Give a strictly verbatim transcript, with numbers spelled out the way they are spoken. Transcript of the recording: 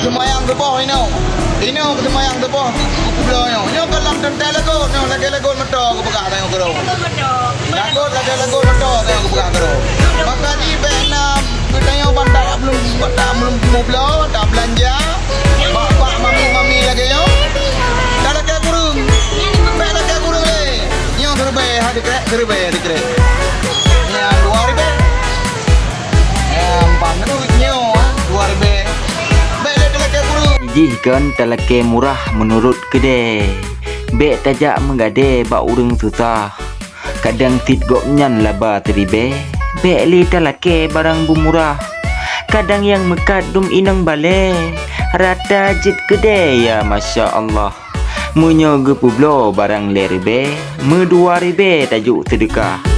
Seumayang suboh inoe. Inoe seumayang suboh geupubloe nyoe. Nyoe ka lam teuntèe lagot nyoe, lagèe lagot moto geupeugah tanyoe keudroe. Lagot lagèe lagot moto tanyoe geupeugah keudroe. Maka jih bèk na geutanyoe ban tablum, tablum mubloe, tabeulanja. Bak-bak mami-mami lagèe nyoe. Talakèe kureueng. Bèk lakèe kureueng lé. Nyoe siribèe, ha, dikrek, siribèe, dikrek. Nyan dua ribèe. Nyan ban nyoe, dua ribèe. Bèk lé talakèe kureueng. Jih kon talakèe murah meunurot keudè. Bèk tajak meugadèe bak ureueng susah. Kadang cit gobnyan laba siribèe. Bèk lé talakèe barang beumurah. Kadang nyang meukat dum inong balèe. Rata jeuet keudè, ya masya Allah. Meunyoe geupubloe barang lhèe ribèe, meudua ribèe tajok seudeukah.